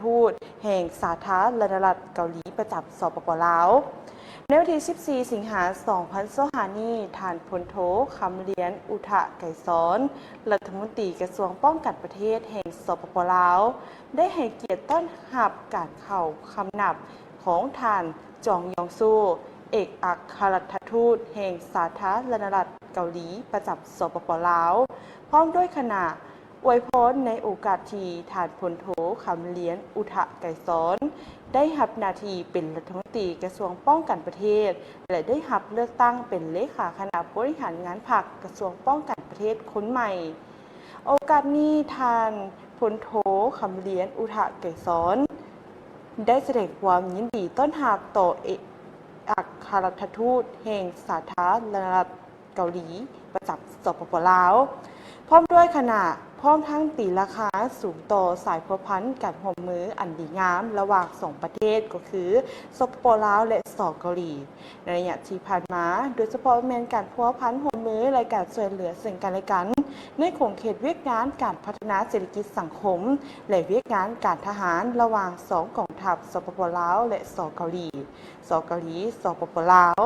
ທູດແຫ່ງສາທາລະນະລັດເກົາຫຼີ ປະຈຳ ສປປ ລາວ. ໃນວັນທີສິບສີ່ ສິງຫາ ສອງພັນຊາວຫ້ານີ້, ທ່ານພົນໂທ ຄຳລຽນ ອຸທະໄກສອນ ລັດຖະມົນຕີກະຊວງປ້ອງກັນປະເທດແຫ່ງ ສປປ ລາວ ໄດ້ໃຫ້ກຽດຕ້ອນຮັບການເຂົ້າຄຳນັບຂອງທ່ານ ຈອງຢອງຊູ ເອກອັກຄະລັດຖະທູດແຫ່ງສາທາລະນະລັດເກົາຫຼີ ປະຈຳ ສປປ ລາວ ພ້ອມດ້ວຍຄະນະ. ອວຍພອນໃນໂອກາດທີ່ທ່ານພົນໂທ ຄຳລຽນ ອຸທະໄກສອນ ໄດ້ຮັບໜ້າທີ່ເປັນລັດຖະມົນຕີກະຊວງປ້ອງກັນປະເທດ ແລະ ໄດ້ຮັບເລືອກຕັ້ງເປັນເລຂາຄະນະບໍລິຫານງານພັກກະຊວງປ້ອງກັນປະເທດຄົນໃໝ່. ໂອກາດນີ້ ທ່ານພົນໂທ ຄຳລຽນ ອຸທະໄກສອນ ໄດ້ສະແດງຄວາມຍິນດີຕ້ອນຮັບຕໍ່ເອກອັກຄະລັດຖະທູດແຫ່ງສາທາລະນະລັດເກົາຫຼີ ປະຈຳ ສປປ ລາວ ພ້ອມດ້ວຍຄະນະ, ພ້ອມທັງຕີລາຄາສູງຕໍ່ສາຍພົວພັນການຮ່ວມມືອັນດີງາມລະຫວ່າງສອງປະເທດ ກໍຄື ສປປ ລາວ ແລະ ສ ເກົາຫຼີ. ໃນໄລຍະທີ່ຜ່ານມາ, ໂດຍສະເພາະແມ່ນການພົວພັນຮ່ວມມື ແລະ ການຊ່ວຍເຫຼືອເຊິ່ງກັນແລະກັນ ໃນຂົງເຂດວຽກງານການພັດທະນາເສດຖະກິດສັງຄົມ ແລະ ວຽກງານການທະຫານລະຫວ່າງສອງກອງທັບ ສປປ ລາວ ແລະ ສ ເກົາຫຼີ, ສ ເກົາຫຼີ ສປປ ລາວ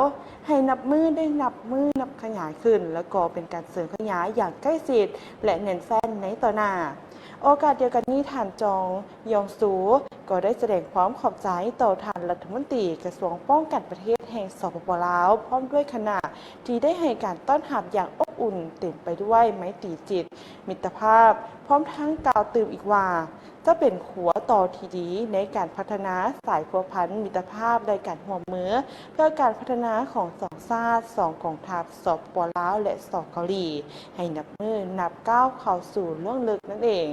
ໃຫ້ນັບມື້ໄດ້ນັບມື້ນັບຂະຫຍາຍຂຶ້ນ ແລະ ກໍເປັນການເສີມຂະຫຍາຍຢ່າງໃກ້ຊິດ ແລະ ແໜ້ນແຟ້ນໃນຕໍ່ໜ້າ. ໂອກາດດຽວກັນນີ້, ທ່ານ ຈອງ ຢອງຊູ ກໍໄດ້ສະແດງຄວາມຂອບໃຈຕໍ່ທ່ານລັດຖະມົນຕີກະຊວງປ້ອງກັນປະເທດແຫ່ງ ສປປ ລາວ ພ້ອມດ້ວຍຄະນະ ທີ່ໄດ້ໃຫ້ການຕ້ອນຮັບຢ່າງອົບອຸ່ນ, ເຕັມໄປດ້ວຍໄມຕີຈິດມິດຕະພາບ, ພ້ອມທັງກ່າວຕື່ມອີກວ່າ ຈະເປັນຂົວຕໍ່ທີ່ດີໃນການພັດທະນາສາຍພົວພັນມິດຕະພາບ ແລະ ການຮ່ວມມື ເພື່ອການພັດທະນາຂອງສອງຊາດ, ສອງກອງທັບ ສປປ ລາວ ແລະ ສ ເກົາຫຼີ ໃຫ້ນັບມື້ນັບກ້າວເຂົ້າສູ່ເບື້ອງເລິກນັ້ນເອງ.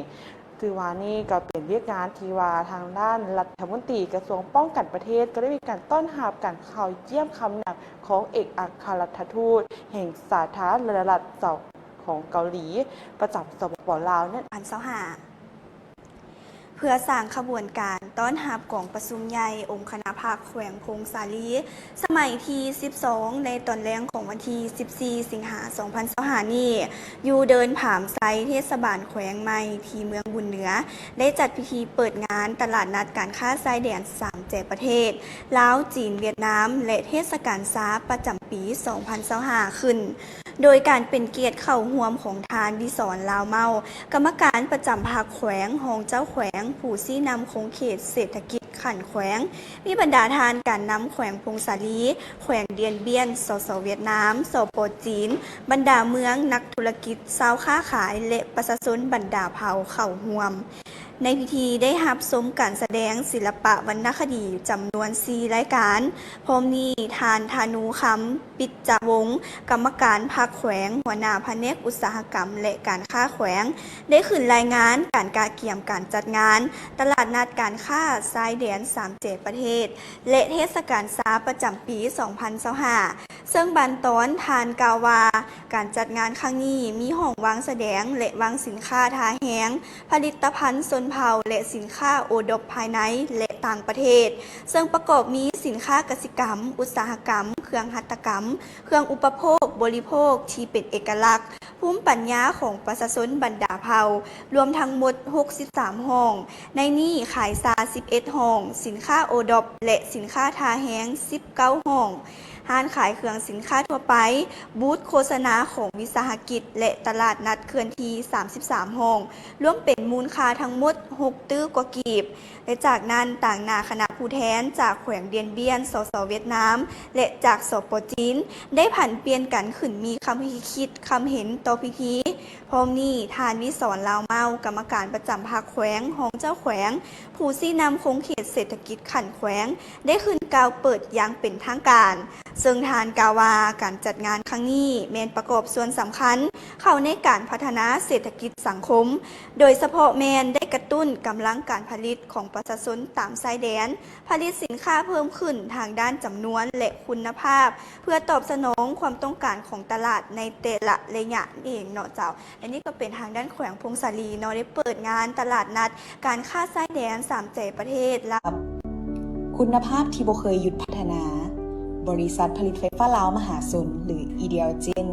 ຖືວ່ານີ້ກໍເປັນວຽກງານທີ່ວ່າທາງດ້ານລັດຖະມົນຕີກະຊວງປ້ອງກັນປະເທດ ກໍໄດ້ມີການຕ້ອນຮັບການເຂົ້າຢ້ຽມຄຳນັບຂອງເອກອັກຄະລັດຖະທູດແຫ່ງສາທາລະນະລັດເຈົ້າຂອງເກົາຫຼີ ປະຈຳ ສປປ ລາວ ນັ້ນ. ເພື່ອສ້າງຂະບວນການຕ້ອນຮັບກອງປະຊຸມໃຫຍ່ອົງຄະນະພັກແຂວງຜົ້ງສາລີ ສະໄໝທີສິບສອງ ໃນຕອນແລງຂອງວັນທີສິບສີ່ ສິງຫາ ສອງພັນຊາວຫ້ານີ້ ຢູ່ເດີ່ນຜາມໄຊ ເທດສະບານແຂວງໃໝ່ ທີ່ເມືອງບຸນເໜືອ ໄດ້ຈັດພິທີເປີດງານຕະຫຼາດນັດການຄ້າຊາຍແດນສາມແຈປະເທດ ລາວ, ຈີນ, ຫວຽດນາມ ແລະ ເທດສະການຊາປະຈຳປີສອງພັນຊາວຫ້າ ຂຶ້ນ ໂດຍການເປັນກຽດເຂົ້າຮ່ວມຂອງທ່ານ ວິສອນ ລາວເມົາ ກຳມະການປະຈຳພັກແຂວງ, ຮອງເຈົ້າແຂວງ, ຜູ້ຊີ້ນຳຂົງເຂດເສດຖະກິດຂັ້ນແຂວງ, ມີບັນດາທ່ານການນຳແຂວງຜົ້ງສາລີ, ແຂວງດຽນບຽນ, ສສ ຫວຽດນາມ, ສປ ຈີນ, ບັນດາເມືອງ, ນັກທຸລະກິດ, ຊາວຄ້າຂາຍ ແລະ ປະຊາຊົນບັນດາເຜົ່າເຂົ້າຮ່ວມ. ໃນພິທີໄດ້ຮັບຊົມການສະແດງສິລະປະວັນນະຄະດີຈຳນວນສີ່ລາຍການ. ພ້ອມນີ້, ທ່ານ ທານູຄຳ ປິດຈະວົງ ກຳມະການພັກແຂວງ, ຫົວໜ້າພະແນກອຸດສາຫະກຳ ແລະ ການຄ້າແຂວງ ໄດ້ຂຶ້ນລາຍງານການກະກຽມການຈັດງານຕະຫຼາດນັດການຄ້າຊາຍແດນສາມແຈປະເທດ ແລະ ເທດສະການຊາປະຈຳປີສອງພັນຊາວຫ້າ ເຊິ່ງບັນຕອນທ່ານກ່າວວ່າ ການຈັດງານຄັ້ງນີ້ມີຫ້ອງວາງສະແດງ ແລະ ວາງສິນຄ້າທ່າແຮງ, ຜະລິດຕະພັນຊົນເຜົ່າ ແລະ ສິນຄ້າໂອດອບພາຍໃນ ແລະ ຕ່າງປະເທດ, ເຊິ່ງປະກອບມີສິນຄ້າກະສິກຳ, ອຸດສາຫະກຳ, ເຄື່ອງຫັດຖະກຳ, ເຄື່ອງອຸປະໂພກບໍລິໂພກທີ່ເປັນເອກະລັກ, ພູມປັນຍາຂອງປະຊາຊົນບັນດາເຜົ່າ, ລວມທັງໝົດຫົກສິບສາມຫ້ອງ. ໃນນີ້ຂາຍຊາສິບເອັດຫ້ອງ, ສິນຄ້າໂອດອບ ແລະ ສິນຄ້າທ່າແຮງສິບເກົ້າຫ້ອງ. ຮ້ານຂາຍເຄື່ອງສິນຄ້າທົ່ວໄປ, ບູດໂຄສະນາຂອງວິສາຫະກິດ ແລະ ຕະຫຼາດນັດເຄື່ອນທີ່ສາມສິບສາມຫ້ອງ, ລວມເປັນມູນຄ່າທັງໝົດຫົກຕື້ກວ່າກີບ. ແລະ ຈາກນັ້ນ, ຕາງໜ້າຄະນະຜູ້ແທນຈາກແຂວງດຽນບຽນ, ສສ ຫວຽດນາມ ແລະ ຈາກ ສປ ຈີນ ໄດ້ຜັນປ່ຽນກັນຂຶ້ນມີຄຳຄິດຄຳເຫັນຕໍ່ພິທີ. ພ້ອມນີ້, ທ່ານ ວິສອນ ລາວເມົາ ກຳມະການປະຈຳພັກແຂວງ, ຮອງເຈົ້າແຂວງ, ຜູ້ຊີ້ນຳຂົງເຂດເສດຖະກິດຂັ້ນແຂວງ ໄດ້ຂຶ້ນກ່າວເປີດຢ່າງເປັນທາງການ, ເຊິ່ງທ່ານກ່າວວ່າ ການຈັດງານຄັ້ງນີ້ແມ່ນປະກອບສ່ວນສຳຄັນເຂົ້າໃນການພັດທະນາເສດຖະກິດສັງຄົມ, ໂດຍສະເພາະແມ່ນໄດ້ກະຕຸ້ນກຳລັງການຜະລິດຂອງປະຊາຊົນຕາມຊາຍແດນ, ຜະລິດສິນຄ້າເພີ່ມຂຶ້ນທາງດ້ານຈຳນວນ ແລະ ຄຸນນະພາບ ເພື່ອຕອບສະໜອງຄວາມຕ້ອງການຂອງຕະຫຼາດໃນແຕ່ລະໄລຍະນັ້ນເອງເນາະເຈົ້າ. ແລະ ນີ້ກໍເປັນທາງດ້ານແຂວງຜົ້ງສາລີເນາະ ໄດ້ເປີດງານຕະຫຼາດນັດການຄ້າຊາຍແດນສາມແຈປະເທດລາວ. ຄຸນນະພາບທີ່ບໍ່ເຄີຍຢຸດພັດທະນາ. ບໍລິສັດຜະລິດໄຟຟ້າລາວມະຫາຊົນ ຫຼື EDL Gen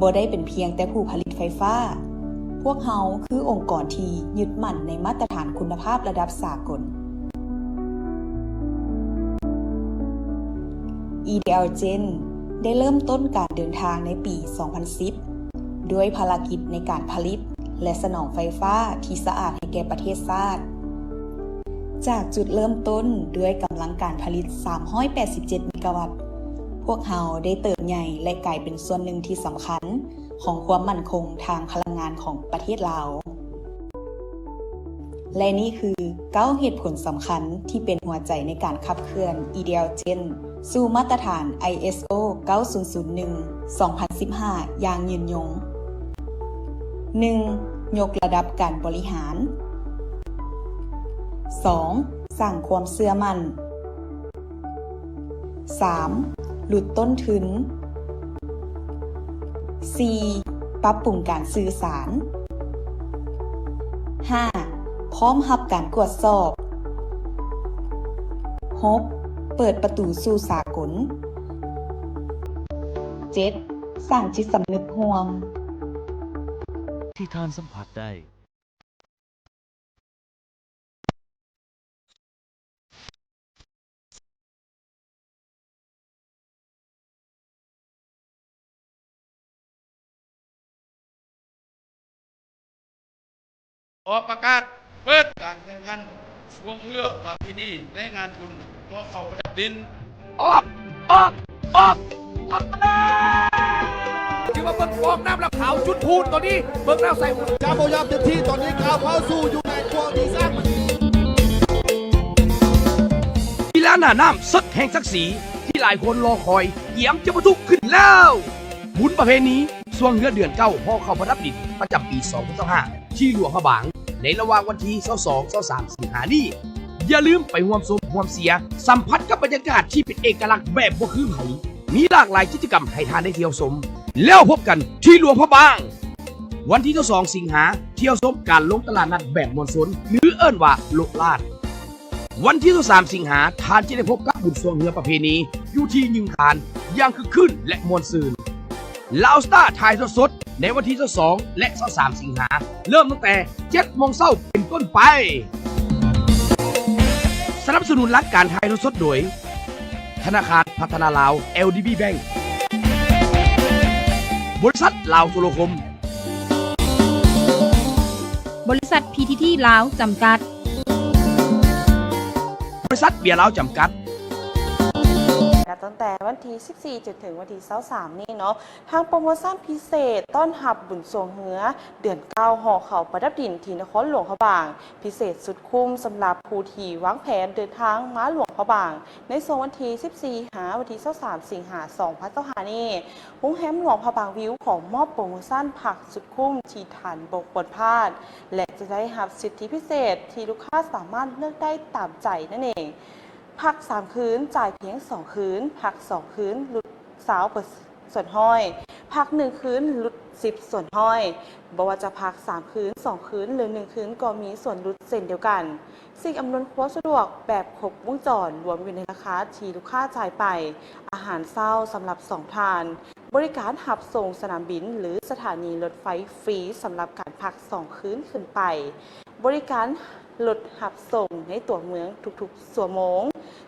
ບໍ່ໄດ້ເປັນພຽງແຕ່ຜູ້ຜະລິດໄຟຟ້າ, ພວກເຮົາຄືອົງກອນທີ່ຍຶດໝັ້ນໃນມາດຕະຖານຄຸນນະພາບລະດັບສາກົນ. ອີດີແອລ ເຈນ ໄດ້ເລີ່ມຕົ້ນການເດີນທາງໃນປີສອງພັນສິບ ດ້ວຍພາລະກິດໃນການຜະລິດ ແລະ ສະໜອງໄຟຟ້າທີ່ສະອາດໃຫ້ແກ່ປະເທດຊາດ. ຈາກຈຸດເລີ່ມຕົ້ນດ້ວຍກຳລັງການຜະລິດສາມຮ້ອຍແປດສິບເຈັດເມກາວັດ, ພວກເຮົາໄດ້ເຕີບໃຫຍ່ ແລະ ກາຍເປັນສ່ວນໜຶ່ງທີ່ສຳຄັນຂອງຄວາມໝັ້ນຄົງທາງພະລັງງານຂອງປະເທດລາວ. ແລະ ນີ້ຄືເກົ້າເຫດຜົນສຳຄັນທີ່ເປັນຫົວໃຈໃນການຂັບເຄື່ອນ ອີດີແອລ ເຈນ ສູ່ມາດຕະຖານ ໄອເອສໂອ ເກົ້າສູນສູນໜຶ່ງ ສອງພັນສິບຫ້າ ຢ່າງຍືນຍົງ. ໜຶ່ງ ຍົກລະດັບການບໍລິຫານ. ສອງ ສ້າງຄວາມເຊື່ອໝັ້ນ. ສາມ ຫຼຸດຕົ້ນທຶນ. ສີ່ ປັບປຸງການສື່ສານ. ຫ້າ ພ້ອມຮັບການກວດສອບ. ຫົກ ເປີດປະຕູສູ່ສາກົນ. ເຈັດ ສ້າງຈິດສຳນຶກຮ່ວມ. ທີ່ທ່ານສຳຜັດໄດ້. ຂໍປະກາດເປີດການແຂ່ງຂັນຊ່ວງເຮືອປະເພນີໃນງານບຸນຫໍເຂົ້າປະດັບດິນ. ອອກ! ອອກ! ອອກ! ອອກມາແລ້ວ! ຖືວ່າເບິ່ງຟອງນ້ຳລະຂາວຈຸນພູນຕອນນີ້ ເບິ່ງແລ້ວໃສ່ໝົດ. ຈາບໍ່ຍາມເຕັມທີ່ ຕອນນີ້ກ້າວເຂົ້າສູ່ຢູ່ໃນຊ່ວງທີສາມ. ກິລາໜ້ານ້ຳເສິກແຫ່ງສັກສີ ທີ່ຫຼາຍຄົນລໍຄອຍ ກຽມຈະປະທຸຂຶ້ນແລ້ວ. ບຸນປະເພນີຊ່ວງເຮືອເດືອນເກົ້າຫໍເຂົ້າປະດັບດິນ ປະຈຳປີສອງພັນຊາວຫ້າ ທີ່ຫຼວງພະບາງ ໃນລະຫວ່າງວັນທີຊາວສອງ ຊາວສາມ ສິງຫານີ້. ຢ່າລືມໄປຮ່ວມຊົມຮ່ວມເຊຍ ສຳຜັດກັບບັນຍາກາດທີ່ເປັນເອກະລັກແບບບໍ່ຄືໃຜ. ມີຫຼາກຫຼາຍກິດຈະກຳໃຫ້ທ່ານໄດ້ທ່ຽວຊົມ. ແລ້ວພົບກັນທີ່ຫຼວງພະບາງ. ວັນທີຊາວສອງ ສິງຫາ ທ່ຽວຊົມການລົງຕະຫຼາດນັດແບບມວນຊົນ ຫຼື ເອີ້ນວ່າໂລະລາດ. ວັນທີຊາວສາມ ສິງຫາ ທ່ານຈະໄດ້ພົບກັບບຸນຊ່ວງເຮືອປະເພນີຢູ່ທີ່ຍິງຄານຢ່າງຄຶກຄື້ນ ແລະ ມ່ວນຊື່ນ. ລາວສະຕາຖ່າຍທອດສົດໃນວັນທີຊາວສອງ ແລະ ຊາວສາມ ສິງຫາ ເລີ່ມຕັ້ງແຕ່ເຈັດໂມງເຊົ້າເປັນຕົ້ນໄປ. ສະໜັບສະໜູນຫຼັກການຖ່າຍທອດສົດໂດຍ ທະນາຄານພັດທະນາລາວ ແອລດີບີ ແບັງ, ບໍລິສັດລາວໂທລະຄົມ, ບໍລິສັດ ພີທີທີ ລາວ ຈຳກັດ, ບໍລິສັດເບຍລາວ ຈຳກັດ. ນັບຕັ້ງແຕ່ວັນທີສິບສີ່ ຈົນເຖິງວັນທີຊາວສາມນີ້ເນາະ, ທາງໂປຣໂມຊັນພິເສດຕ້ອນຮັບບຸນຊ່ວງເຮືອເດືອນເກົ້າຫໍເຂົ້າປະດັບດິນທີ່ນະຄອນຫຼວງພະບາງ ພິເສດສຸດຄຸ້ມສຳລັບຜູ້ທີ່ວາງແຜນເດີນທາງມາຫຼວງພະບາງ ໃນຊ່ວງວັນທີສິບສີ່ ຫາວັນທີຊາວສາມ ສິງຫາ ສອງພັນຊາວຫ້ານີ້, ໂຮງແຮມຫຼວງພະບາງວິວຂໍມອບໂປຣໂມຊັນພັກສຸດຄຸ້ມທີ່ທ່ານບໍ່ຄວນພາດ ແລະ ຈະໄດ້ຮັບສິດທິພິເສດທີ່ລູກຄ້າສາມາດເລືອກໄດ້ຕາມໃຈນັ້ນເອງ. ພັກສາມຄືນ ຈ່າຍພຽງສອງຄືນ, ພັກສອງຄືນ ຫຼຸດຊາວເປີເຊັນ, ພັກໜຶ່ງຄືນ ຫຼຸດສິບສ່ວນຮ້ອຍ. ບໍ່ວ່າຈະພັກສາມຄືນ, ສອງຄືນ ຫຼື ໜຶ່ງຄືນ ກໍມີສ່ວນຫຼຸດເຊັ່ນດຽວກັນ. ສິ່ງອຳນວຍຄວາມສະດວກແບບຄົບວົງຈອນລວມຢູ່ໃນລາຄາທີ່ລູກຄ້າຈ່າຍໄປ, ອາຫານເຊົ້າສຳລັບສອງທ່ານ, ບໍລິການຮັບສົ່ງສະໜາມບິນ ຫຼື ສະຖານີລົດໄຟຟຣີສຳລັບການພັກສອງຄືນຂຶ້ນໄປ, ບໍລິການລົດຮັບສົ່ງໃນຕົວເມືອງທຸກໆຊົ່ວໂມງ,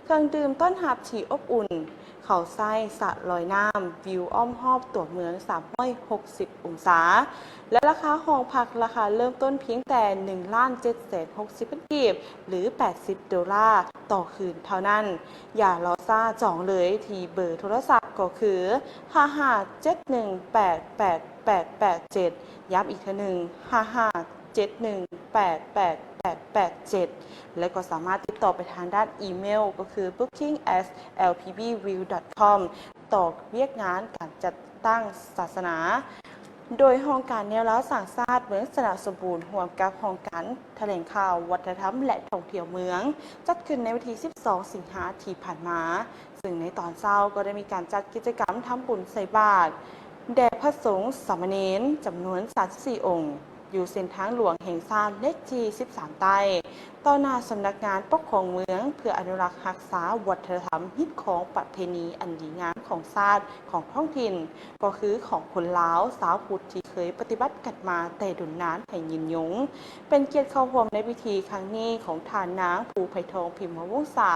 ເຄື່ອງດື່ມຕ້ອນຮັບທີ່ອົບອຸ່ນ, ເຂົ້າໃຊ້ສະລອຍນ້ຳ, ວິວອ້ອມຮອບຕົວເມືອງສາມຮ້ອຍຫົກສິບອົງສາ ແລະ ລາຄາຫ້ອງພັກລາຄາເລີ່ມຕົ້ນພຽງແຕ່ໜຶ່ງລ້ານເຈັດແສນຫົກສິບພັນກີບ ຫຼື ແປດສິບໂດລາຕໍ່ຄືນເທົ່ານັ້ນ. ຢ່າລໍຊ້າ, ຈອງເລີຍທີ່ເບີໂທລະສັບກໍຄື ຫ້າຫ້າເຈັດໜຶ່ງແປດແປດແປດແປດເຈັດ ຢ້ຳອີກເທື່ອໜຶ່ງ ຫ້າຫ້າເຈັດໜຶ່ງແປດແປດແປດແປດເຈັດ ແລະ ກໍສາມາດຕິດຕໍ່ໄປທາງດ້ານອີເມວ ກໍຄື booking at lpbview.com ຕໍ່ວຽກງານການຈັດຕັ້ງສາສະໜາ. ໂດຍຫ້ອງການແນວລາວສ້າງຊາດເມືອງຊະນະສົມບູນ ຮ່ວມກັບຫ້ອງການຖະແຫຼງຂ່າວ ວັດທະນະທຳ ແລະ ທ່ອງທ່ຽວເມືອງ ຈັດຂຶ້ນໃນວັນທີສິບສອງ ສິງຫາທີ່ຜ່ານມາ, ຊຶ່ງໃນຕອນເຊົ້າກໍໄດ້ມີການຈັດກິດຈະກຳທຳບຸນໃສ່ບາດແດ່ພະສົງສາມະເນນຈຳນວນສາມສິບສີ່ອົງ, ຢູ່ເສັ້ນທາງຫຼວງແຫ່ງຊາດເລກທີສິບສາມໃຕ້ ຕໍ່ໜ້າສຳນັກງານປົກຄອງເມືອງ ເພື່ອອະນຸລັກຮັກສາວັດທະນະທຳ, ຮີດຄອງ, ປະເພນີອັນດີງາມຂອງຊາດ, ຂອງທ້ອງຖິ່ນ, ກໍຄືຂອງຄົນລາວຊາວພຸດທີ່ເຄີຍປະຕິບັດກັນມາແຕ່ດົນນານໃຫ້ຍືນຍົງ. ເປັນກຽດເຂົ້າຮ່ວມໃນພິທີຄັ້ງນີ້ຂອງທ່ານນາງ ພູໄພທອງ ພິມມະວົງສາ,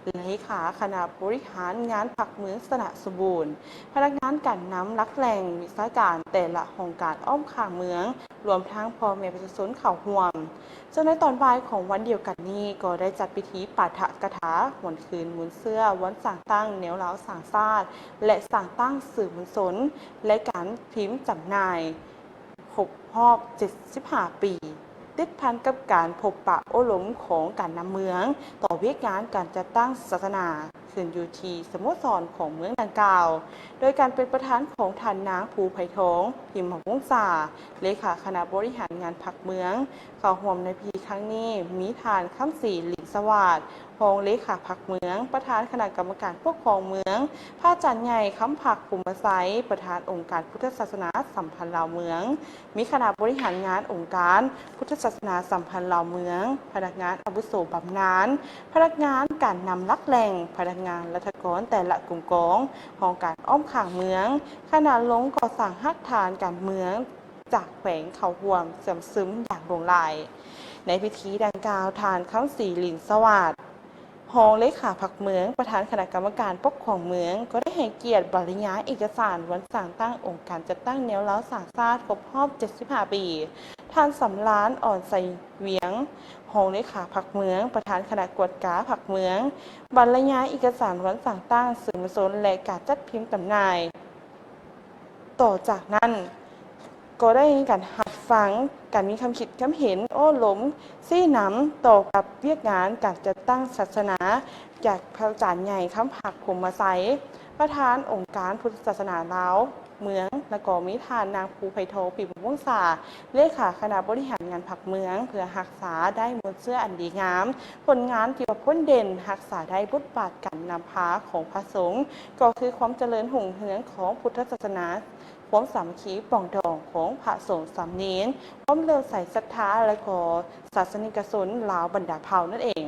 ເລຂາຄະນະບໍລິຫານງານພັກເມືອງຊະນະສົມບູນ, ພະນັກງານການນຳຫຼັກແຫຼ່ງວິຊາການແຕ່ລະຫ້ອງການອ້ອມຂ້າງເມືອງ, ລວມທັງພໍ່ແມ່ປະຊາຊົນເຂົ້າຮ່ວມ. ສ່ວນໃນຕອນບ່າຍຂອງວັນດຽວກັນນີ້ ກໍໄດ້ຈັດພິທີປາຖະກະຖາຫວນຄືນມູນເຊື້ອວັນສ້າງຕັ້ງແນວລາວສ້າງຊາດ ແລະ ສ້າງຕັ້ງສື່ມວນຊົນ ແລະ ການພິມຈຳໜ່າຍ ຄົບຮອບເຈັດສິບຫ້າປີ, ຕິດພັນກັບການພົບປະໂອ້ລົມຂອງການນຳເມືອງຕໍ່ວຽກງານການຈັດຕັ້ງສາສະໜາ ຂຶ້ນຢູ່ທີ່ສະໂມສອນຂອງເມືອງດັ່ງກ່າວ, ໂດຍການເປັນປະທານຂອງທ່ານນາງ ພູໄພທອງ ພິມມະວົງສາ, ເລຂາຄະນະບໍລິຫານງານພັກເມືອງ. ເຂົ້າຮ່ວມໃນພິທີຄັ້ງນີ້ມີທ່ານ ຄຳສີ ລິນສະຫວາດ ຮອງເລຂາພັກເມືອງ, ປະທານຄະນະກຳມະການປົກຄອງເມືອງ, ພະອາຈານໃຫຍ່ ຄຳພັກ ພົມມະໄຊ, ປະທານອົງການພຸດທະສາສະໜາສຳພັນລາວເມືອງ, ມີຄະນະບໍລິຫານງານອົງການພຸດທະສາສະໜາສຳພັນລາວເມືອງ, ພະນັກງານອາວຸໂສບຳນານ, ພະນັກງານການນຳຫຼັກແຫຼ່ງ, ພະນັກງານລັດຖະກອນແຕ່ລະກົມກອງ, ຫ້ອງການອ້ອມຂ້າງເມືອງ, ຄະນະລົງກໍ່ສ້າງຮາກຖານການເມືອງຈາກແຂວງເຂົ້າຮ່ວມຊວມຊຶມຢ່າງຫຼວງຫຼາຍ. ໃນພິທີດັ່ງກ່າວ, ທ່ານ ຄຳສີ ລິນສະຫວາດ ຮອງເລຂາພັກເມືອງ, ປະທານຄະນະກຳມະການປົກຄອງເມືອງ ກໍໄດ້ໃຫ້ກຽດບັນລະຍາຍເອກະສານວັນສ້າງຕັ້ງອົງການຈັດຕັ້ງແນວລາວສ້າງຊາດຄົບຮອບເຈັດສິບຫ້າປີ, ທ່ານ ສຳລານ ອອນໄຊວຽງ ຮອງເລຂາພັກເມືອງ, ປະທານຄະນະກວດກາພັກເມືອງ, ບັນລະຍາຍເອກະສານວັນສ້າງຕັ້ງສື່ມວນຊົນ ແລະ ການຈັດພິມຈຳໜ່າຍ. ຕໍ່ຈາກນັ້ນກໍໄດ້ມີການຮັບຟັງ, ການມີຄຳຄິດຄຳເຫັນ, ໂອ້ລົມ, ຊີ້ນຳຕໍ່ກັບວຽກງານການຈັດຕັ້ງສາສະໜາ ຈາກພະອາຈານໃຫຍ່ ຄຳພັກ ພົມມະໄຊ, ປະທານອົງການພຸດທະສາສະໜາລາວເມືອງ, ແລະ ກໍມີທ່ານນາງ ພູໄພທອງ ພິມມະວົງສາ, ເລຂາຄະນະບໍລິຫານງານພັກເມືອງ, ເພື່ອຮັກສາໄດ້ມູນເຊື້ອອັນດີງາມ, ຜົນງານທີ່ວ່າພົ້ນເດັ່ນ, ຮັກສາໄດ້ບົດບາດການນຳພາຂອງພະສົງ, ກໍຄືຄວາມຈະເລີນຮຸ່ງເຮືອງຂອງພຸດທະສາສະໜາ, ຄວາມສາມັກຄີປອງດອງຂອງພະສົງສາມເນນ, ຄວາມເຫຼື້ອມໃສສັດທາ ແລະ ກໍສາສະນິກະຊົນລາວບັນດາເຜົ່ານັ້ນເອງ.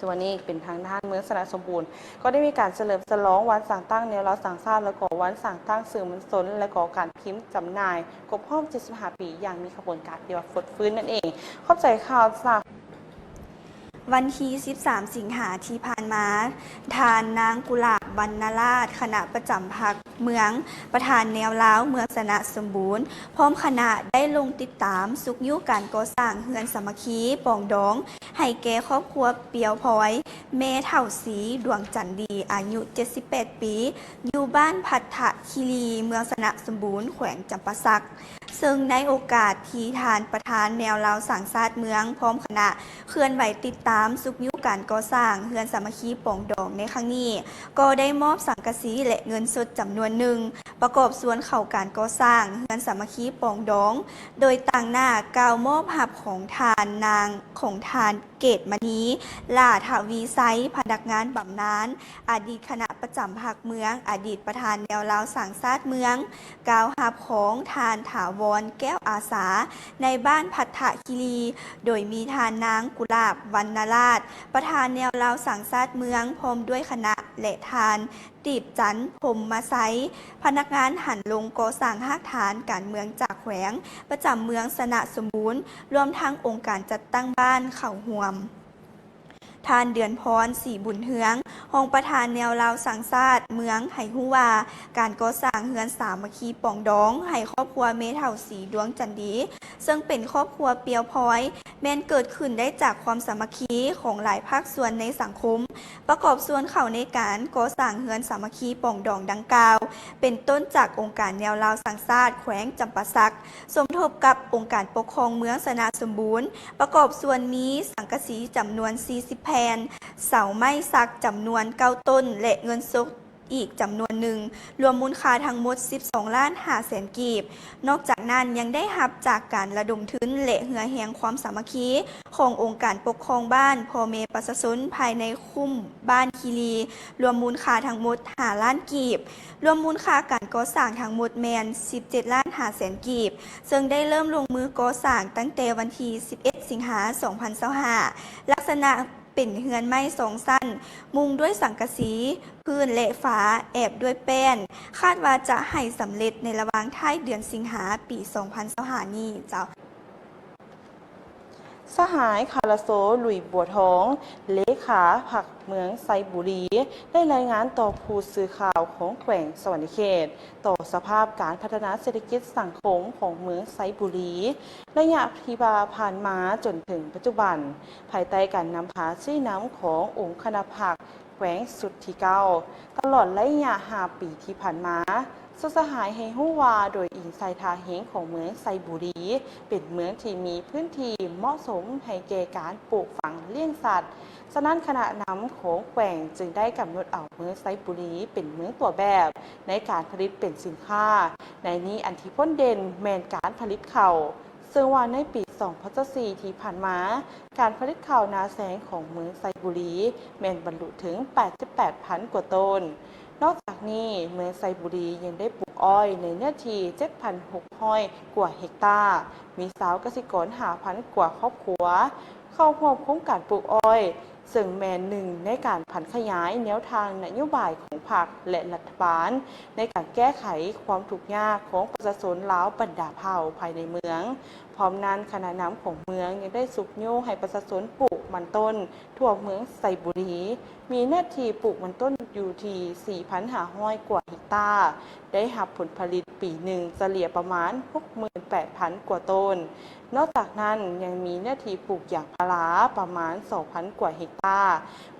ສ່ວນນີ້ເປັນທາງດ້ານເມືອງຊະນະສົມບູນ ກໍໄດ້ມີການສະເຫຼີມສະຫຼອງວັນສ້າງຕັ້ງແນວລາວສ້າງຊາດ ແລະ ກໍວັນສ້າງຕັ້ງສື່ມວນຊົນ ແລະ ກໍການພິມຈຳໜ່າຍຄົບຮອບເຈັດສິບຫ້າປີ ຢ່າງມີຂະບວນການທີ່ວ່າຟົດຟື້ນນັ້ນເອງ. ຂອບໃຈຂ່າວຈາກ ວັນທີສິບສາມ ສິງຫາທີ່ຜ່ານມາ, ທ່ານນາງ ກຸຫຼາບ ວັນນະລາດ ຄະນະປະຈຳພັກເມືອງ, ປະທານແນວລາວເມືອງຊະນະສົມບູນ ພ້ອມຄະນະໄດ້ລົງຕິດຕາມຊຸກຍູ້ການກໍ່ສ້າງເຮືອນສາມັກຄີປອງດອງ ໃຫ້ແກ່ຄອບຄົວປຽວພອຍ ແມ່ເຖົ້າສີ ດວງຈັນດີ ອາຍຸເຈັດສິບແປດປີ ຢູ່ບ້ານພັດທະຄີລີ ເມືອງຊະນະສົມບູນ ແຂວງຈຳປາສັກ. ເຊິ່ງໃນໂອກາດທີ່ທ່ານປະທານແນວລາວສ້າງຊາດເມືອງ ພ້ອມຄະນະ ເຄື່ອນໄຫວຕິດຕາມຊຸກຍູ້ການກໍ່ສ້າງເຮືອນສາມັກຄີປອງດອງໃນຄັ້ງນີ້, ກໍໄດ້ມອບສັງກະສີ ແລະ ເງິນສົດຈຳນວນໜຶ່ງ ປະກອບສ່ວນເຂົ້າການກໍ່ສ້າງເຮືອນສາມັກຄີປອງດອງ, ໂດຍຕາງໜ້າກ່າວມອບຮັບຂອງທ່ານນາງ ຂອງທ່ານ ເກດມະນີ ຫຼ້າທະວີໄຊ, ພະນັກງານບຳນານ, ອະດີດຄະນະປະຈຳພັກເມືອງ, ອະດີດປະທານແນວລາວສ້າງຊາດເມືອງ, ກ່າວຮັບຂອງທ່ານ ຖາວອນ ແກ້ວອາສາ ນາຍບ້ານພັດທະຄີລີ, ໂດຍມີທ່ານນາງ ກຸຫຼາບ ວັນນະລາດ ປະທານແນວລາວສ້າງຊາດເມືອງ ພ້ອມດ້ວຍຄະນະ ແລະ ທ່ານ ຕີບຈັນ ພົມມະໄຊ ພະນັກງານຫັນລົງກໍ່ສ້າງຮາກຖານການເມືອງຈາກແຂວງ ປະຈຳເມືອງຊະນະສົມບູນ, ລວມທັງອົງການຈັດຕັ້ງບ້ານເຂົ້າຮ່ວມ. ທ່ານ ເດືອນພອນ ສີບຸນເຮືອງ ຮອງປະທານແນວລາວສ້າງຊາດເມືອງ ໃຫ້ຮູ້ວ່າ ການກໍ່ສ້າງເຮືອນສາມັກຄີປອງດອງໃຫ້ຄອບຄົວແມ່ເຖົ້າສີ ດວງຈັນດີ ເຊິ່ງເປັນຄອບຄົວປຽວພອຍ ແມ່ນເກີດຂຶ້ນໄດ້ຈາກຄວາມສາມັກຄີຂອງຫຼາຍພາກສ່ວນໃນສັງຄົມ ປະກອບສ່ວນເຂົ້າໃນການກໍ່ສ້າງເຮືອນສາມັກຄີປອງດອງດັ່ງກ່າວ ເປັນຕົ້ນຈາກອົງການແນວລາວສ້າງຊາດແຂວງຈຳປາສັກ ສົມທົບກັບອົງການປົກຄອງເມືອງຊະນະສົມບູນ, ປະກອບສ່ວນມີສັງກະສີຈຳນວນສີ່ສິບແຜ່ນ, ເສົາໄມ້ສັກຈຳນວນເກົ້າຕົ້ນ ແລະ ເງິນສົດອີກຈຳນວນໜຶ່ງ, ລວມມູນຄ່າທັງໝົດສິບສອງລ້ານຫ້າແສນກີບ. ນອກຈາກນັ້ນຍັງໄດ້ຮັບຈາກການລະດົມທຶນ ແລະ ເຫື່ອແຮງຄວາມສາມັກຄີຂອງອົງການປົກຄອງບ້ານ, ພໍ່ແມ່ປະຊາຊົນພາຍໃນຄຸ້ມບ້ານຄີລີ, ລວມມູນຄ່າທັງໝົດຫ້າລ້ານກີບ. ລວມມູນຄ່າການກໍ່ສ້າງທັງໝົດແມ່ນສິບເຈັດລ້ານ ຫ້າແສນກີບ ເຊິ່ງໄດ້ເລີ່ມລົງມືກໍ່ສ້າງຕັ້ງແຕ່ວັນທີສິບເອັດ ສິງຫາ ສອງພັນຊາວຫ້າ ລັກສະນະເປັນເຮືອນໄມ້ສອງຊັ້ນ ມຸງດ້ວຍສັງກະສີ, ພື້ນ ແລະ ຝາແອບດ້ວຍແປ້ນ, ຄາດວ່າຈະໃຫ້ສຳເລັດໃນລະຫວ່າງທ້າຍເດືອນສິງຫາ ປີສອງພັນຊາວຫ້ານີ້ເຈົ້າ. ສະຫາຍ ຄາລາໂຊ ລຸຍບົວທອງ ເລຂາພັກເມືອງໄຊບູລີ ໄດ້ລາຍງານຕໍ່ຜູ້ສື່ຂ່າວຂອງແຂວງສະຫວັນນະເຂດ ຕໍ່ສະພາບການພັດທະນາເສດຖະກິດສັງຄົມຂອງເມືອງໄຊບູລີ ໄລຍະທີ່ວ່າຜ່ານມາຈົນເຖິງປັດຈຸບັນ, ພາຍໃຕ້ການນຳພາຊີ້ນຳຂອງອົງຄະນະພັກ ແຂວງຊຸດທີເກົ້າ ຕະຫຼອດໄລຍະຫ້າປີທີ່ຜ່ານມາ, ສຸດສະຫາຍໃຫ້ຮູ້ວ່າ ໂດຍອີງໃສ່ທ່າແຮງຂອງເມືອງໄຊບູລີ ເປັນເມືອງທີ່ມີພື້ນທີ່ເໝາະສົມໃຫ້ແກ່ການປູກຝັງລ້ຽງສັດ, ສະນັ້ນຄະນະນຳຂອງແຂວງຈຶ່ງໄດ້ກຳນົດເອົາເມືອງໄຊບູລີເປັນເມືອງຕົວແບບໃນການຜະລິດເປັນສິນຄ້າ. ໃນນີ້ອັນທີ່ພົ້ນເດັ່ນແມ່ນການຜະລິດເຂົ້າ, ເຊິ່ງວ່າໃນປີສອງພັນຊາວສີ່ທີ່ຜ່ານມາ, ການຜະລິດເຂົ້ານາແຊງຂອງເມືອງໄຊບູລີແມ່ນບັນລຸເຖິງແປດສິບແປດພັນກວ່າໂຕນ. ນອກຈາກນີ້, ເມືອງໄຊບູລີຍັງໄດ້ປູກອ້ອຍໃນເນື້ອທີ່ເຈັດພັນຫົກຮ້ອຍກວ່າເຮັກຕາ, ມີຊາວກະສິກອນຫ້າພັນກວ່າຄອບຄົວເຂົ້າຮ່ວມໂຄງການປູກອ້ອຍ, ເຊິ່ງແມ່ນໜຶ່ງໃນການຜັນຂະຫຍາຍແນວທາງນະໂຍບາຍຂອງພັກ ແລະ ລັດຖະບານ ໃນການແກ້ໄຂຄວາມທຸກຍາກຂອງປະຊາຊົນລາວບັນດາເຜົ່າພາຍໃນເມືອງ. ພ້ອມນັ້ນ, ຄະນະນຳຂອງເມືອງຍັງໄດ້ຊຸກຍູ້ໃຫ້ປະຊາຊົນປູກມັນຕົ້ນທົ່ວເມືອງໄຊບູລີ, ມີເນື້ອທີ່ປູກມັນຕົ້ນຢູ່ທີ່ສີ່ພັນຫ້າຮ້ອຍກວ່າເຮັກຕາ, ໄດ້ຮັບຜົນຜະລິດປີໜຶ່ງສະເລ່ຍປະມານຫົກໝື່ນແປດພັນກວ່າໂຕນ. ນອກຈາກນັ້ນ, ຍັງມີເນື້ອທີ່ປູກຢາງພາລາປະມານສອງພັນກວ່າເຮັກຕາ,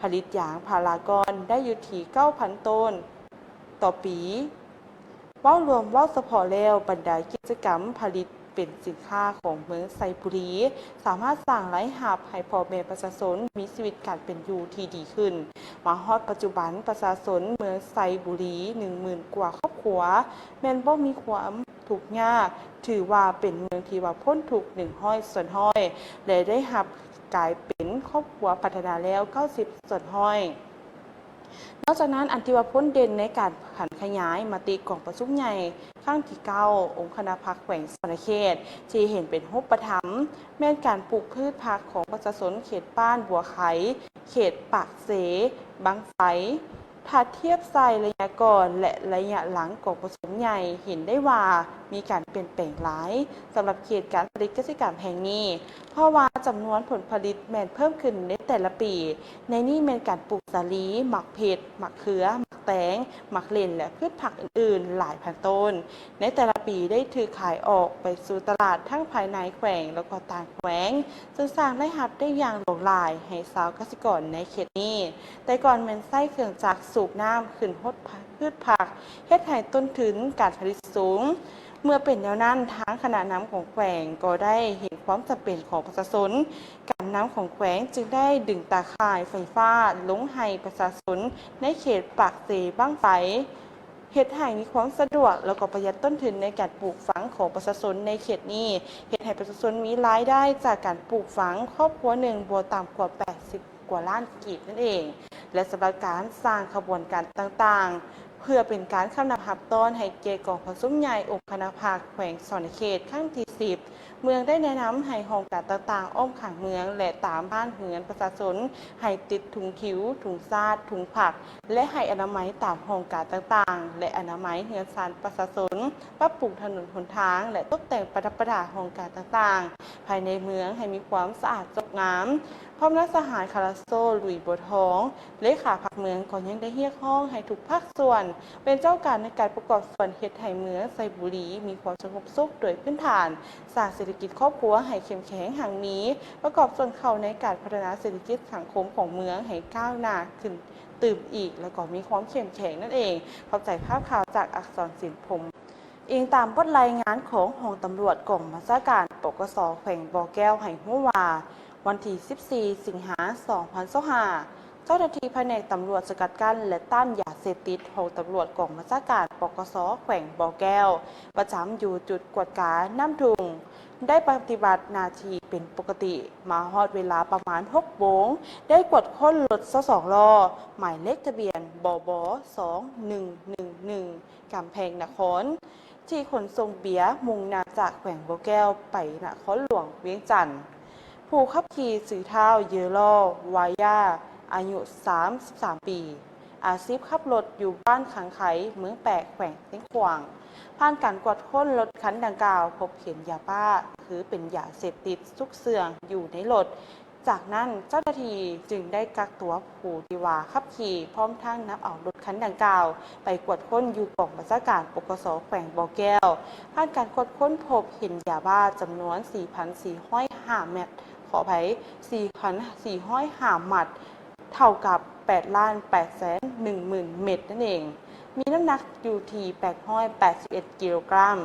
ຜະລິດຢາງພາລາກ້ອນໄດ້ຢູ່ທີ່ເກົ້າພັນໂຕນຕໍ່ປີ. ເວົ້າລວມ, ເວົ້າສະເພາະແລ້ວ, ບັນດາກິດຈະກຳຜະລິດເປັນສິນຄ້າຂອງເມືອງໄຊບູລີ ສາມາດສ້າງລາຍຮັບໃຫ້ພໍ່ແມ່ປະຊາຊົນມີຊີວິດການເປັນຢູ່ທີ່ດີຂຶ້ນ. ມາຮອດປັດຈຸບັນ, ປະຊາຊົນເມືອງໄຊບູລີໜຶ່ງໝື່ນກວ່າຄອບຄົວ ແມ່ນບໍ່ມີຄວາມທຸກຍາກ, ຖືວ່າເປັນເມືອງທີ່ວ່າພົ້ນທຸກໜຶ່ງຮ້ອຍສ່ວນຮ້ອຍ ແລະ ໄດ້ຮັບກາຍເປັນຄອບຄົວພັດທະນາແລ້ວເກົ້າສິບສ່ວນຮ້ອຍ. ນອກຈາກນັ້ນ, ອັນທີ່ວ່າພົ້ນເດັ່ນໃນການຜັນຂະຫຍາຍມະຕິກອງປະຊຸມໃຫຍ່ຄັ້ງທີເກົ້າ ອົງຄະນະພັກແຂວງສະຫວັນນະເຂດ ທີ່ເຫັນເປັນຮູບປະທຳ ແມ່ນການປູກພືດຜັກຂອງປະຊາຊົນເຂດບ້ານບົວໄຄ, ເຂດປາກເຊ, ບັ້ງໄຟ. ຖ້າທຽບໃສ່ໄລຍະກ່ອນ ແລະ ໄລຍະຫຼັງກອງປະຊຸມໃຫຍ່ ເຫັນໄດ້ວ່າມີການປ່ຽນແປງຫຼາຍສຳລັບເຂດການຜະລິດກະສິກຳແຫ່ງນີ້, ເພາະວ່າຈຳນວນຜົນຜະລິດແມ່ນເພີ່ມຂຶ້ນໃນແຕ່ລະປີ. ໃນນີ້ແມ່ນການປູກສາລີ, ໝາກເຜັດ, ໝາກເຂືອ, ໝາກແຕງ, ໝາກເລັ່ນ ແລະ ພືດຜັກອື່ນໆຫຼາຍພັນໂຕນ ໃນແຕ່ລະປີໄດ້ຖືກຂາຍອອກໄປສູ່ຕະຫຼາດທັງພາຍໃນແຂວງ ແລະ ກໍຕ່າງແຂວງ, ເຊິ່ງສ້າງລາຍຮັບໄດ້ຢ່າງຫຼວງຫຼາຍໃຫ້ຊາວກະສິກອນໃນເຂດນີ້. ແຕ່ກ່ອນແມ່ນໃຊ້ເຄື່ອງຈັກສູບນ້ຳຂຶ້ນຫົດພືດຜັກ, ເຮັດໃຫ້ຕົ້ນທຶນການຜະລິດສູງ. ເມື່ອເປັນແນວນັ້ນ, ທາງຄະນະນຳຂອງແຂວງກໍໄດ້ເຫັນຄວາມຈຳເປັນຂອງປະຊາຊົນ, ການນຳຂອງແຂວງຈຶ່ງໄດ້ດຶງຕາຂ່າຍໄຟຟ້າລົງໃຫ້ປະຊາຊົນໃນເຂດປາກເຊບັ້ງໄຟ, ເຮັດໃຫ້ມີຄວາມສະດວກ ແລະ ກໍປະຢັດຕົ້ນທຶນໃນການປູກຝັງຂອງປະຊາຊົນໃນເຂດນີ້, ເຮັດໃຫ້ປະຊາຊົນມີລາຍໄດ້ຈາກການປູກຝັງຄອບຄົວໜຶ່ງບໍ່ຕ່ຳກວ່າແປດສິບກວ່າລ້ານກີບນັ້ນເອງ. ແລະ ສຳລັບການສ້າງຂະບວນການຕ່າງໆ ເພື່ອເປັນການຄຳນັບຮັບຕ້ອນໃຫ້ແກ່ກອງປະຊຸມໃຫຍ່ອົງຄະນະພັກແຂວງສະຫວັນນະເຂດຄັ້ງທີສິບ, ເມືອງໄດ້ແນະນຳໃຫ້ຫ້ອງການຕ່າງໆອ້ອມຂ້າງເມືອງ ແລະ ຕາມບ້ານເຮືອນປະຊາຊົນ ໃຫ້ຕິດທຸງຂິວ, ທຸງຊາດ, ທຸງພັກ ແລະ ໃຫ້ອະນາໄມຕາມຫ້ອງການຕ່າງໆ ແລະ ອະນາໄມເຮືອນຊານປະຊາຊົນ, ປັບປຸງຖະໜົນຫົນທາງ ແລະ ຕົກແຕ່ງປະດັບປະດາຫ້ອງການຕ່າງໆ ພາຍໃນເມືອງໃຫ້ມີຄວາມສະອາດສົດງາມ. ພ້ອມນາງສະຫາຍ ຄາລາໂຊ ລຸຍບົວທອງ ເລຂາພັກເມືອງ ກໍຍັງໄດ້ຮຽກຮ້ອງໃຫ້ທຸກພາກສ່ວນ ເປັນເຈົ້າການໃນການປະກອບສ່ວນເຮັດໃຫ້ເມືອງໄຊບູລີມີຄວາມສະຫງົບສຸກໂດຍພື້ນຖານ, ສ້າງເສດຖະກິດຄອບຄົວໃຫ້ເຂັ້ມແຂງຮັ່ງມີ, ປະກອບສ່ວນເຂົ້າໃນການພັດທະນາເສດຖະກິດສັງຄົມຂອງເມືອງໃຫ້ກ້າວໜ້າຂຶ້ນຕື່ມອີກ ແລະ ກໍມີຄວາມເຂັ້ມແຂງນັ້ນເອງ. ຂອບໃຈພາບຂ່າວຈາກອັກສອນສິນພົມ. ອີງຕາມບົດລາຍງານຂອງຫ້ອງຕຳຫຼວດກອງບັນຊາການ ປກສ ແຂວງບໍ່ແກ້ວໃຫ້ຮູ້ວ່າ, ວັນທີສິບສີ່ ສິງຫາ ສອງພັນຊາວຫ້າ ເຈົ້າໜ້າທີ່ພະແນກຕຳຫຼວດສະກັດກັ້ນ ແລະ ຕ້ານຢາເສບຕິດ ຫ້ອງຕຳຫຼວດກອງບັນຊາການ ປກສ ແຂວງບໍ່ແກ້ວ ປະຈຳຢູ່ຈຸດກວດການ້ຳທຸ່ງ ໄດ້ປະຕິບັດໜ້າທີ່ເປັນປົກກະຕິ. ມາຮອດເວລາປະມານຫົກໂມງ ໄດ້ກວດຄົ້ນລົດຊາວສອງລໍ້ ໝາຍເລກທະບຽນ ບບ ສອງໜຶ່ງໜຶ່ງໜຶ່ງ ກຳແພງນະຄອນ ທີ່ຂົນສົ່ງເບຍ ມຸ່ງໜ້າຈາກແຂວງບໍ່ແກ້ວໄປນະຄອນຫຼວງວຽງຈັນ. ຜູ້ຂັບຂີ່ຊື່ທ້າວ ເຢີລໍ ວາຢາ ອາຍຸສາມສິບສາມປີ, ອາຊີບຂັບລົດຢູ່ບ້ານຄັງໄຄ ເມືອງແປກ ແຂວງຊຽງຂວາງ. ຜ່ານການກວດຄົ້ນລົດຄັນດັ່ງກ່າວ, ພົບເຫັນຢາບ້າ ຄືເປັນຢາເສບຕິດຊຸກເຊື່ອງຢູ່ໃນລົດ. ຈາກນັ້ນເຈົ້າໜ້າທີ່ຈຶ່ງໄດ້ກັກຕົວຜູ້ທີ່ວ່າຂັບຂີ່ ພ້ອມທັງນຳເອົາລົດຄັນດັ່ງກ່າວໄປກວດຄົ້ນຢູ່ກອງບັນຊາການ ປກສ ແຂວງບໍ່ແກ້ວ. ຜ່ານການກວດຄົ້ນພົບເຫັນຢາບ້າຈຳນວນສີ່ພັນສີ່ຮ້ອຍຫ້າແມັດ, ຂໍອະໄພ, ສີ່ພັນສີ່ຮ້ອຍຫ້າມັດ, ເທົ່າກັບແປດລ້ານແປດແສນໜຶ່ງໝື່ນເມັດນັ້ນເອງ, ມີນ້ຳໜັກຢູ່ທີ່ແປດຮ້ອຍແປດສິບເອັດກິໂລກຣາມ.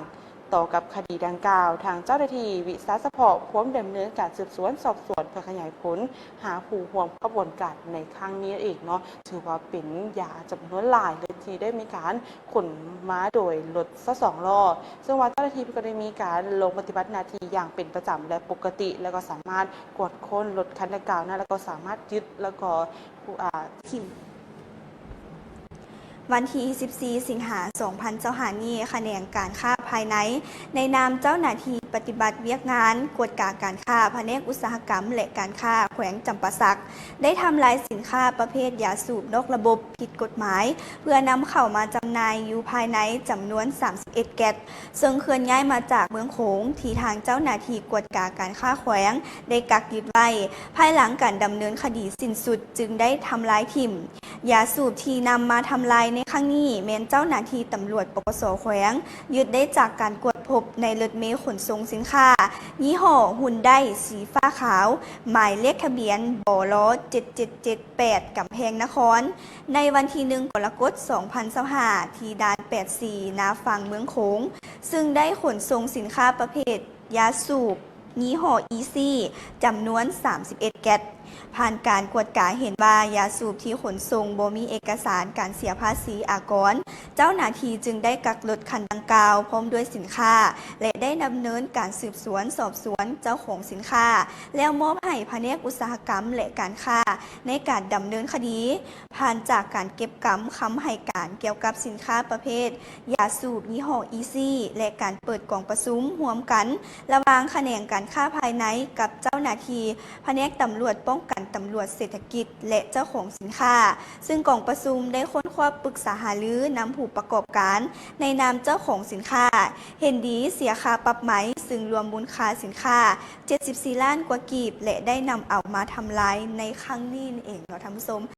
ຕໍ່ກັບຄະດີດັ່ງກ່າວ, ທາງເຈົ້າໜ້າທີ່ວິຊາສະເພາະພວມດຳເນີນການສືບສວນສອບສວນ ເພື່ອຂະຫຍາຍຜົນຫາຜູ້ຮ່ວມຂະບວນການໃນຄັ້ງນີ້ເອງເນາະ. ຖືວ່າເປັນຢາຈຳນວນຫຼາຍເລີຍທີ່ໄດ້ມີການຂົນມາໂດຍລົດຊາວສອງລໍ້, ເຊິ່ງວ່າເຈົ້າໜ້າທີ່ເພິ່ນກໍໄດ້ມີການລົງປະຕິບັດໜ້າທີ່ຢ່າງເປັນປະຈຳ ແລະ ປົກກະຕິ ແລ້ວກໍສາມາດກວດຄົ້ນລົດຄັນດັ່ງກ່າວນັ້ນ ແລ້ວກໍສາມາດຍຶດ ແລ້ວກໍ ອາ ທີ່ ວັນທີສິບສີ່ ສິງຫາ ສອງພັນຊາວຫ້ານີ້, ຂະແໜງການຄ້າພາຍໃນ ໃນນາມເຈົ້າໜ້າທີ່ປະຕິບັດວຽກງານກວດກາການຄ້າ ພະແນກອຸດສາຫະກຳ ແລະ ການຄ້າແຂວງຈຳປາສັກ ໄດ້ທຳລາຍສິນຄ້າປະເພດຢາສູບນອກລະບົບຜິດກົດໝາຍ ເພື່ອນຳເຂົ້າມາຈຳໜ່າຍຢູ່ພາຍໃນ ຈຳນວນສາມສິບເອັດແກັດ, ເຊິ່ງເຄື່ອນຍ້າຍມາຈາກເມືອງໂຂງ ທີ່ທາງເຈົ້າໜ້າທີ່ກວດກາການຄ້າແຂວງໄດ້ກັກຍຶດໄວ້. ພາຍຫຼັງການດຳເນີນຄະດີສິ້ນສຸດ, ຈຶ່ງໄດ້ທຳລາຍຖິ້ມ. ຢາສູບທີ່ນຳມາທຳລາຍໃນຄັ້ງນີ້ ແມ່ນເຈົ້າໜ້າທີ່ຕຳຫຼວດ ປກສ ແຂວງ ຍຶດໄດ້ຈາກການກວດພົບໃນລົດເມຂົນສົ່ງສິນຄ້າ ຍີ່ຫໍ້ຮຸນໄດ ສີຟ້າຂາວ, ໝາຍເລກທະບຽນ ບລ ເຈັດເຈັດເຈັດແປດ ກຳແພງນະຄອນ ໃນວັນທີໜຶ່ງ ກໍລະກົດ ສອງພັນຊາວຫ້າ ທີ່ດ່ານແປດສີ່ ນາຝັ່ງເມືອງໂຂງ, ຊຶ່ງໄດ້ຂົນສົ່ງສິນຄ້າປະເພດຢາສູບ ຍີ່ຫໍ້ອີຊີ ຈຳນວນສາມສິບເອັດແກັດ. ຜ່ານການກວດກາເຫັນວ່າ ຢາສູບທີ່ຂົນສົ່ງບໍ່ມີເອກະສານການເສຍພາສີອາກອນ, ເຈົ້າໜ້າທີ່ຈຶ່ງໄດ້ກັກລົດຄັນດັ່ງກ່າວ ພ້ອມດ້ວຍສິນຄ້າ ແລະ ໄດ້ດຳເນີນການສືບສວນສອບສວນເຈົ້າຂອງສິນຄ້າ ແລ້ວມອບໃຫ້ພະແນກອຸດສາຫະກຳ ແລະ ການຄ້າ ໃນການດຳເນີນຄະດີ. ຜ່ານຈາກການເກັບກຳຄຳໃຫ້ການກ່ຽວກັບສິນຄ້າປະເພດຢາສູບຍີ່ຫໍ້ອີຊີ ແລະ ການເປີດກອງປະຊຸມຮ່ວມກັນ ລະຫວ່າງຂະແໜງການຄ້າພາຍໃນກັບເຈົ້າໜ້າທີ່ພະແນກຕຳຫຼວດປ້ອງກັນຕຳຫຼວດເສດຖະກິດ ແລະ ເຈົ້າຂອງສິນຄ້າ, ຊຶ່ງກອງປະຊຸມໄດ້ຄົ້ນຄວ້າປຶກສາຫາລືນຳຜູ້ປະກອບການໃນນາມເຈົ້າຂອງສິນຄ້າ, ເຫັນດີເສຍຄ່າປັບໃໝ, ຊຶ່ງລວມມູນຄ່າສິນຄ້າເຈັດສິບສີ່ລ້ານກວ່າກີບ ແລະ ໄດ້ນຳເອົາມາທຳລາຍໃນຄັ້ງນີ້ນັ້ນເອງເນາະທ່ານຜູ້ຊົມ.